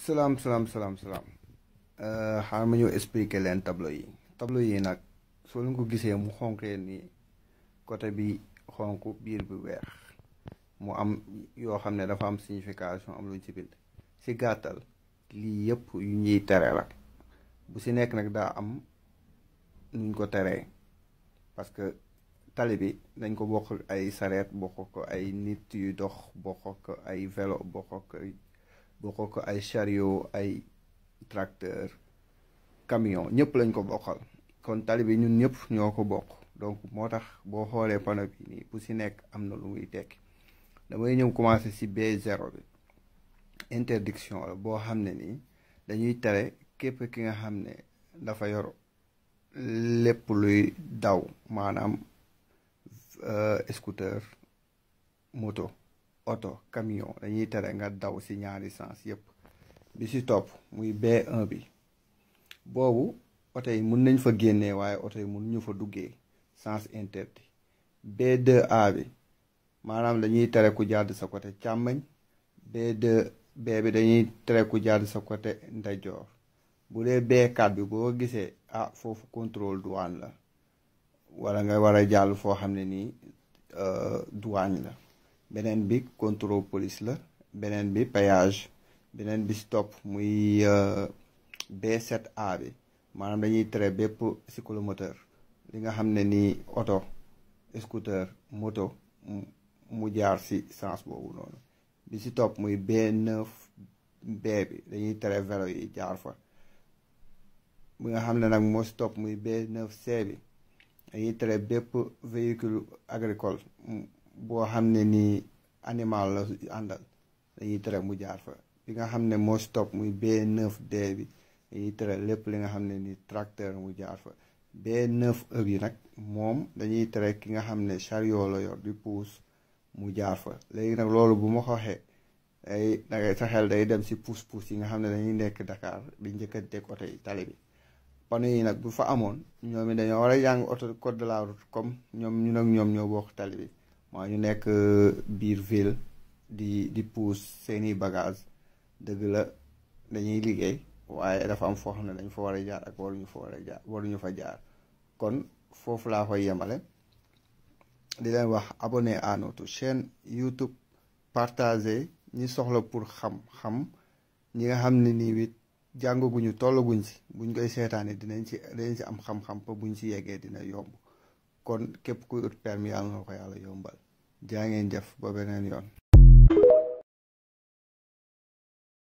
salaam. Xaaral ma ñëw expliquer leen tableau yi nag soo leen ko gisee mu xonqee nii côté bi xonq biir bi weex mu am yoo xam ne dafa am signification am luñ ci bind ci gàttal lii yëpp yu ñuy tere la bu ci nekk nag daa am nuñ ko teree parce que tali bi dañ ko bokk ay sareet bokk ko ay nit yu dox bokk ko ay vélo bokk ko ay chariot ay tracteur camion ñëpp lañ ko bokkal kon tali bi ñun ñëpp ñoo ko bokk donc moo tax boo xoolee panneau bi nii bu ci nekk am na lu muy tekki damay ñëw commencer ci B0 bi interdiction la boo xam ne nii dañuy tere képp ki nga xam ne dafa yor lépp luy daw maanaam scooter moto oto camion dañuy tere nga daw ci ñaari sens yëpp bi ci topp muy B1 bi boobu oto yi mun nañ fa génnee waaye oto yi mun ñu fa duggee sens interdit B2A bi maanaam dañuy tere ku jàdd sa côté càmmoñ B bi dañuy tere ku jàdd sa côté ndeyjoor bu dee B4 bi boo gisee foofu contrôle douane la wala nga war a jàll foo xam ne nii douane la beneen bi contrôle police la beneen bi péage beneen bi stop muy B7A bi maanaam dañuy tere bépp cyclomoteur li nga xam ne nii oto scooter moto mu jaar ci sens boobu noonu bi ci topp muy B9B bi dañuy tere vélo yi jaar fa bi nga xam ne nag moo ci topp muy B9C bi dañuy tere bépp véhicule agricole boo xam ne nii animal la àndal dañuy tere mu jaar fa bi nga xam ne moo ci topp muy B9D bi dañuy tere lépp li nga xam ne ni tracteur mu jaar fa B9E bi nag moom dañuy tere ki nga xam ne chariot la yor di pousse mu jaar fa léegi nag loolu bu ma ko waxee dangay sa xel day dem ci pousse yi nga xam ne dañuy nekk Dakar di njëkkanteeg oto yi tali bi panneau yi nag bu fa amoon ñoom it dañoo war a jàng oto code de la route comme ñun ak ñoom ñoo bokk tali bi moo ñu nekk biir ville di pousse seeni bagage dëgg la dañuy liggéey waaye dafa am foo xam ne dañ fa war a jaar ak waruñu fa jaar kon foofu laa koy yemale di leen wax abonné à notre chaîne YouTube partager ñi soxla pour xam ñi nga xam ne nii wit jàngaguñu tollaguñ ci buñ koy seetaane dinañ ci am xam-xam pa buñ ci yeggee dina yomb kon képp kuy ut permis yàlla na ko yàlla yombal jaa ngeen jëf ba beneen yoon